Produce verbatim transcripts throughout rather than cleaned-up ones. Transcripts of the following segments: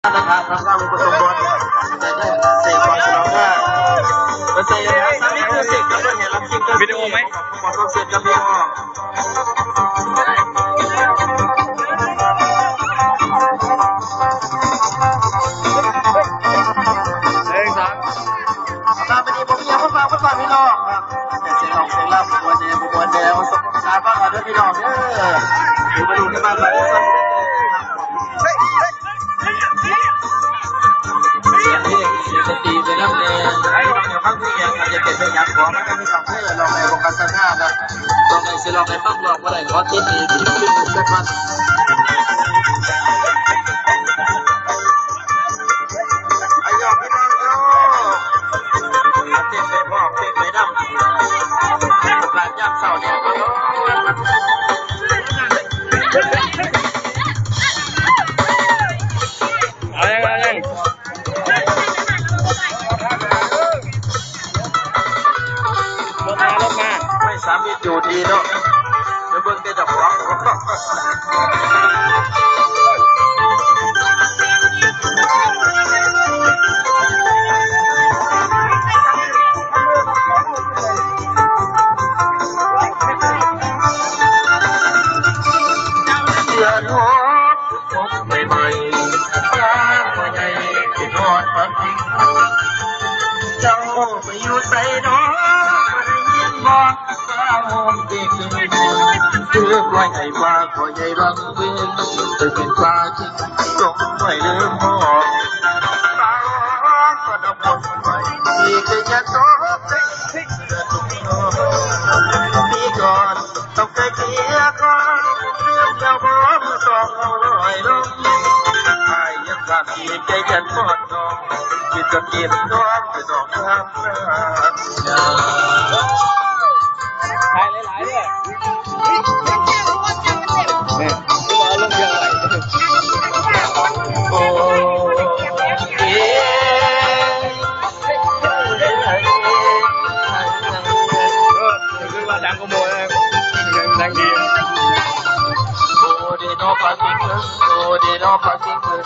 นะครับ รับรองอุปสมบท เสกก่อนฉลองว่า เสกนะ สามีคือเสกกับเพื่อนเห็นรับคิงก็ วิดีโอไหม ขอความเสร็จกับพี่น้อง หนึ่ง สอง ตามไปดี ผมอยากมาฝากมาฝากพี่น้องครับ อยากเสียงร้องเสียงรำ มวลแนวมวลแนว สนุกสนานมากเลยพี่น้องเด้อ อยู่มาดูที่บ้านเรา เสียงเพลงเสียงดนตรีไปนำแน่ ให้ลองเดี๋ยวฟังเพลงอย่างเดียว เก็บเพลงอย่างขอมาให้ฟังเพื่อลองในวงการสร้างหน้าครับ ลองในสิลองในฟังลองบ่ได้ ขอติดดีดีขึ้นสักวัน ไอ้ยอดพี่น้องเนาะ เต้นไปพร้อม เต้นไปนำ โอกาสยามเช้าเนี่ย เอายัง เอายัง รถมา รถมา ไม่สามีอยู่ดีเนาะ เดี๋ยวเบิ่งแต่เจ้าของ เดือนหก พบใหม่ๆ ป้าพ่อใหญ่คิดฮอดความจริง เจ้าไปอยู่ไสน้อ บ่ได้ยินบ่ ฟ้าห้องเด็ก คือปล่อยให้ว่าพ่อใหญ่วังเวง ไปเป็นปลาจริง จงไม่ลืมพ่อ ฟ้าห้องก็ดำบนไป ที่จะยันโต พี่ก่อน ต้องไปเกลียก่อน เรื่องเจ้าบ่มือสองเอาลอยลง ไอ้ยังขาดอีกใจกันก่อนน้อง กินจนกินน้องไปสองครั้ง ถ่ายหลายๆเด้อ เนี่ย เอาลงเดียวอะไร โอ้ เย้ เออ คือว่าดังกว่าหมู่นะ ดังดี โอ้เดโนปาซิงเกอร์ โอ้เดโนปาซิงเกอร์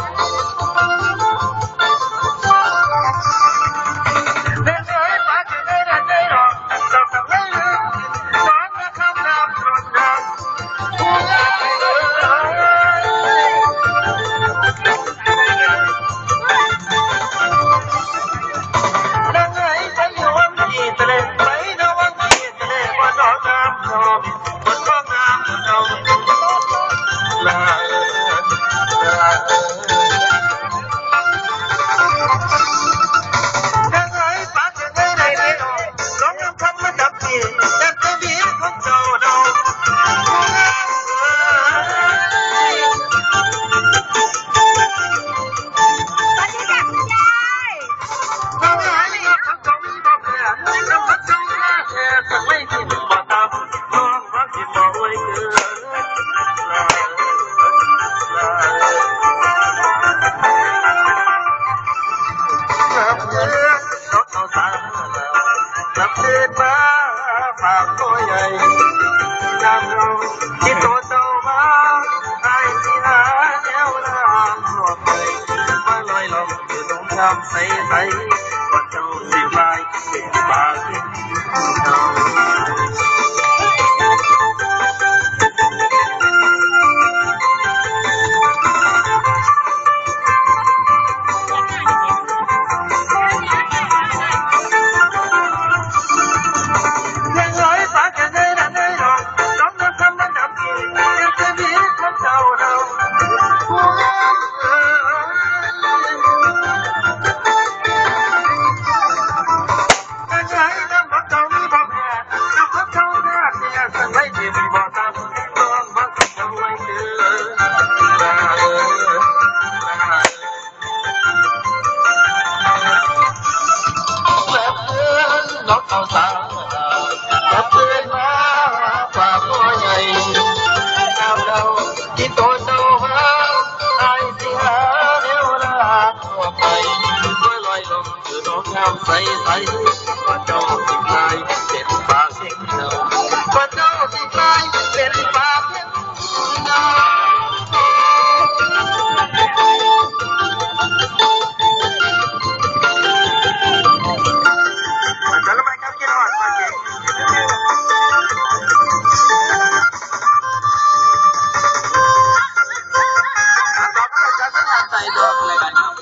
ใส่ดอกอะไรกันครับ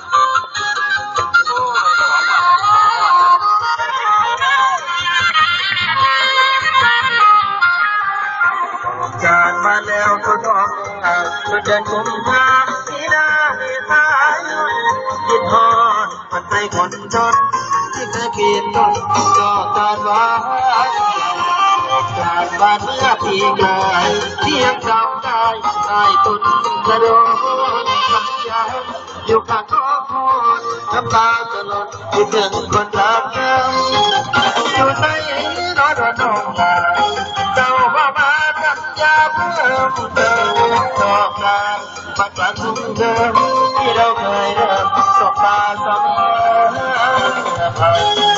จานมาแล้วก็ต้องการเดือนกุมภาที่ได้ตายคิดฮอดมันไปคนจนที่เคยกินต้นก็การว่า จากบ้านเมื่อปีกายเที่ยงเช้าได้ได้ตุนกระโดดอยู่ข้างครอบครัวน้ำตาจะหล่นคิดถึงคนรักเก่าอยู่ในรถน้องลาเจ้าว่ามาทำยาเพิ่มเติมต่อการมาจากทุ่งเดิมที่เราเคยเริ่มสบตาเสมอ